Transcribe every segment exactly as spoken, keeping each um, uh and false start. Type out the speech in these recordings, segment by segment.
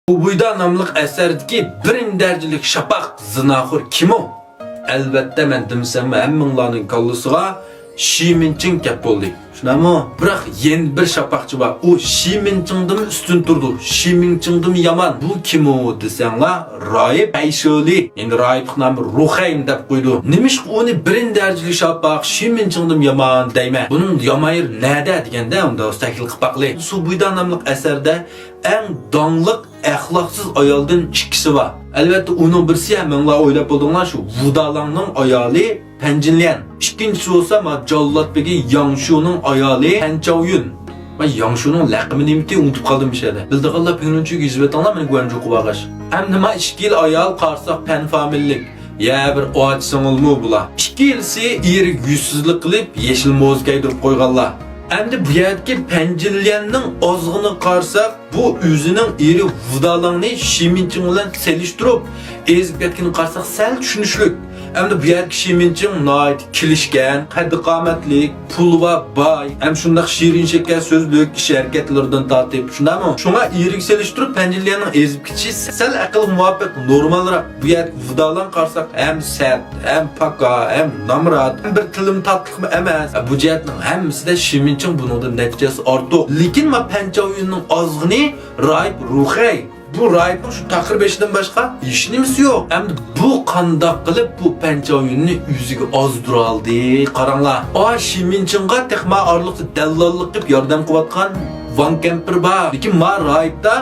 سۇ بويىدا ناملىق ئەسەردىكى بىرىنچى دەرىجىلىك شاپاق زىناخور كىمۇ؟ ئەلۋەتتە، مەن دېمىسەممۇ ھەممىڭلارنىڭ كاللىسىغا شى مىنچىڭ كەپ بولدى. شۇنداقمۇ؟ بىراق يەنە بىر شاپاقچى بار. ئۇ شى مىنچىڭدىنمۇ ئۈستۈن تۇرىدۇ. شى مىنچىڭدىنمۇ يامان. بۇ كىمۇ دېسەڭلار، راھىب ئەيشۆلى. يەنى راھىبلىق نامى روخەي دەپ قويىدۇ. نېمىشقا ئۇنى بىرىنچى دەرىجىلىك شاپاق، شى مىنچىڭدىنمۇ يامان دەيمەن؟ بۇنىڭ يامان يېرى نەدە دېگەندە، ئۇندا تەھلىل قىلىپ باقىلى. سۇ بويىدا ناملىق ئەسەردە ئەڭ داڭلىق ئەخلاقسىز ئايالدىن ئىككىسى بار. ئەلۋەتتە، ئۇنىڭ بىرسى ھەممىڭلار ئويلاپ بولدۇڭلار، شۇ ۋۇدالاننىڭ ئايالى پەنجىنليەن. ئىككىنچىسى بولسا ما جاللات بېگى ياڭشۇنىڭ ئايالى پەنچاۋيۈن. ما ياڭشۇنىڭ لەقىمى نېمىتى، ئۇنتۇپ قالدىم مۇشۇ يەردە. بىلىدىغانلار پىڭلۇنچۈگە يېزىۋېتىڭلار، مېنى گۇەنجۇققا بارغاچ. ئەمدى ما ئىككىلا ئايال قارىساق پەن فامىلىلىك. يا بىر ئاچا سىڭىلمۇ بۇلار. ئىككىلىسى ئېرىگە يۈزسىزلىك قىلىپ، يېشىل موزا كىيدۈرۈپ قويغانلار. ئەمدى بۇ يەردىكى پەنجىنليەننىڭ ئازغىنىغا قارىساق، بۇ ئۆزىنىڭ ئېرى ۋۇدالاننى شى مىنچىڭ بىلەن سېلىشتۇرۇپ، ئېزىپ كەتكىنىگە قارىساق سەل چۈشىنىشلىك. ئەمدى بۇ يەردىكى شى مىنچىڭ ناھايىتى كېلىشكەن، قەددى-قامەتلىك، پۇلى بار، باي، ھەم شۇنداق شېرىن شېكەر سۆزلۈك، ئىش ھەرىكەتلىرىدىن تارتىپ، شۇنداقمۇ؟ شۇڭا ئېرىگە سېلىشتۇرۇپ پەنجىنليەننىڭ ئېزىپ كېتىشى سەل ئەقىلگە مۇۋاپىق، نورمالراق. بۇ يەردىكى ۋۇدالانغا قارىساق ھەم سەت، ھەم پاكا، ھەم نامرات، ھەم بىر تىلىم تاتلىقمۇ ئەمەس. بۇ جەھەتنىڭ ھەممىسىدە شى مىنچىڭ بۇنىڭدىن نەچچە ھەسسە ئارتۇق. لېكىن ما پەنچاۋيۈننىڭ ئازغىنى راھىب روخەي. بۇ راھىبنىڭ شۇ تاقىر بېشىدىن باشقا ھېچنېمىسى يوق. ئەمدى بۇ قانداق قىلىپ بۇ پەنچاۋيۈننى ئۆزىگە ئازدۇرالدى؟ قاراڭلار. ئا، شى مىنچىڭغا تېخىمۇ ئارىلىقتا دەللاللىق قىلىپ ياردەم قىلىۋاتقان ۋاڭ كەمپىر بار. لېكىن ما راھىبتا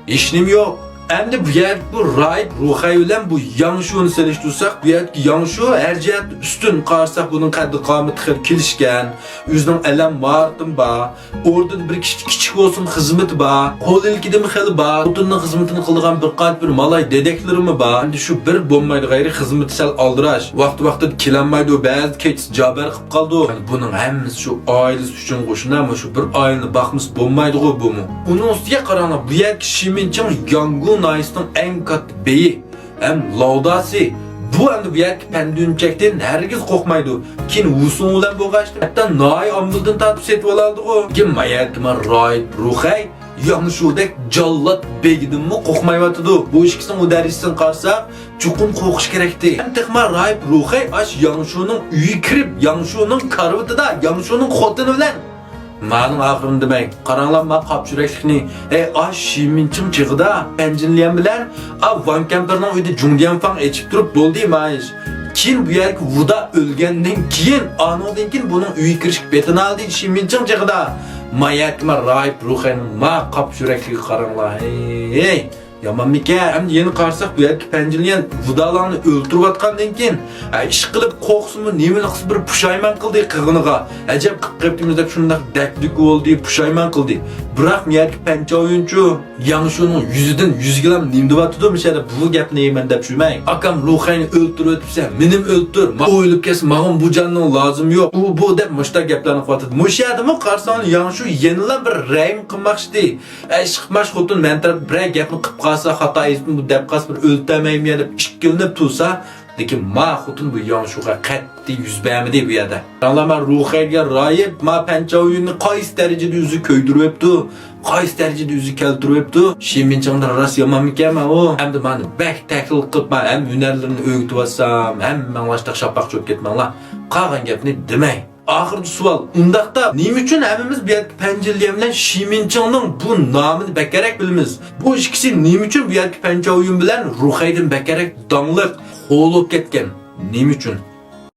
ھېچنېمە يوق. ئەمدى بۇ يەردىكى بۇ راھىب روخەي بىلەن بۇ ياڭشۇنى سېلىشتۇرساق، بۇ يەردىكى ياڭشۇ ھەر جەھەتتە ئۈستۈن. قارىساق، بۇنىڭ قەددى-قامىتى خېلى كېلىشكەن، ئۆزىنىڭ ئەلەم ماھارىتىمۇ بار، ئوردىدا بىر كىچىك، كىچىك بولسىمۇ خىزمىتى بار، قول ئىلكىدىمۇ خېلى بار، خوتۇننىڭ خىزمىتىنى قىلىدىغان بىر قانچە بىر مالاي دېدەكلىرىمۇ بار. ئەمدى شۇ بىر بولمايدۇ، غەيرىي خىزمىتى سەل ئالدىراش، ۋاقتى-ۋاقتىدا كېلەلمەيدۇ، بەزىدە كېچىسى جابەر قىلىپ قالىدۇ. بۇنىڭ ھەممىسى شۇ ئائىلىسى ئۈچۈنغۇ، شۇنداقمۇ؟ شۇ بىر ئائىلىنى باقمىسا بولمايدىغۇ بۇمۇ. ئۇنىڭ ئۈستىگە قاراڭلار، بۇ يەردىكى شى مىنچىڭ ياڭگۇ ناھىيىسىنىڭ ئەڭ كاتتا بېيى ھەم لاۋداسى. بۇ ئەمدى بۇ يەردىكى پەندۈنچەكتىن ھەرگىز قورقمايدۇ. كېيىن ۋۇسۇڭ بىلەن بولغاچتى، ھەتتا ناھىيە ئامبىلىدىن تارتىپ سېتىۋالالىدىغۇ. لېكىن ما يەردىكى ما راھىب روخەي ياڭشۇدەك جاللات بېگىدىنمۇ قورقمايۋاتىدۇ. بۇ ئىككىسىنىڭ ئۇ دەرىجىسىنى قارىساق، چوقۇم قورقۇش كېرەكتى. ھەم تېخىما راھىب روخەي ئاش ياڭشۇنىڭ ئۆيىگە كىرىپ، ياڭشۇنىڭ كارىۋىتىدا، ياڭشۇنىڭ خوتۇنى بىلەن. مانىڭ ئاخىرىنى دېمەي. قاراڭلار ما قاپچۇرەكلىكنى. ئەي، ئاش شىمىنچىڭ چېغىدا پەنجىنليەن بىلەن ئا ۋان كەمپىرنىڭ ئۆيىدە جۇڭديەنفاڭ ئېچىپ تۇرۇپ بولدى ما ئىش. كېيىن بۇ يەرگە ۋۇدا ئۆلگەندىن كېيىن، ئانىڭدىن كېيىن بۇنىڭ ئۆيگە كىرىشكە پېتىنالدى شىمىنچىڭ چېغىدا. ما يەرگە ما راھىب روخەينىڭ ما قاپچۇرەكلىكىگە قاراڭلار. ھەي، ھەي. يامانمىكەن؟ ئەمدى يەنە قارىساق، بۇ يەردىكى پەنجىنليەن ۋۇدالاڭنى ئۆلتۈرۈۋاتقاندىن كېيىن، ھە، ئىشقىلىپ قورقسىمۇ، نېمىنى قىلسا بىر پۇشايمان قىلدى قىلغىنىغا. ئەجەب قىلىپ قېپتىمىز دەپ شۇنداق دەكدۈك بولدى، پۇشايمان قىلدى. بىراق مۇ يەردىكى پەنچاۋيۈنچۇ ياڭشۇنىڭ يۈزىدىن يۈزگىلام نېمە دەۋاتىدۇ مۇشۇ يەردە؟ بۇ گەپنى يەيمەن دەپ شۇمەي. ئاكام روخەينى ئۆلتۈرۈۋېتىپسەن، مېنىمۇ ئۆلتۈر. ما ئويلىنىپ كەتسە، ماڭىمۇ بۇ جاننىڭ لازىمى يوق. ئۇ بۇ دەپ مۇشۇنداق گەپلەرنى قىلىۋاتىدۇ. مۇشۇ يەردىمۇ قارىساڭ، ياڭشۇ يەنىلا بىر رەھىم قىلماقچىدى. ئەي، ئىشقىلىپ ماش خوتۇن، مەن تەرەپ بىرەر گەپنى قىلىپ قالسا، خاتا ئېيتىپمۇ دەپ قالسا، بىر ئۆلتۈرمەيمۇ يا دەپ ئىككىلىنىپ تۇرسا، لېكىن ما خوتۇن بۇ ياڭشۇغا قەتئىي يۈز بەرمىدى بۇ يەردە. قاراڭلار، ما روخەي دېگەن راھىب، ما پەنچاۋيۈننى قايسى دەرىجىدە ئۆزى كۆيدۈرۈۋېپتۇ، قايسى دەرىجىدە ئۆزى كەلتۈرۈۋېپتۇ. شىمىنچىڭدىن راست يامانمىكەن ما ئۇ؟ ئەمدى مانى بەك تەھلىل قىلىپ، ما ھەم ھۈنەرلىرىنى ئۆگىتىۋاتسام، ھەممەڭلار شۇنداق شاپاق چۆپ كەتمەڭلار. قالغان گەپنى دېمەي. ئاخىرىدا سوئال، ئۇنداقتا نېمە ئۈچۈن ھەممىمىز بۇ يەردىكى پەنجىنليەن بىلەن شىمىنچىڭنىڭ بۇ نامىنى بەكرەك بىلىمىز؟ بۇ ئىككىسى نېمە ئۈچۈن بۇ يەردىكى پەنچاۋيۈن بىلەن روخەيدىن بەكرەك داڭلىق، خور بولۇپ كەتكەن؟ نېمە ئۈچۈن؟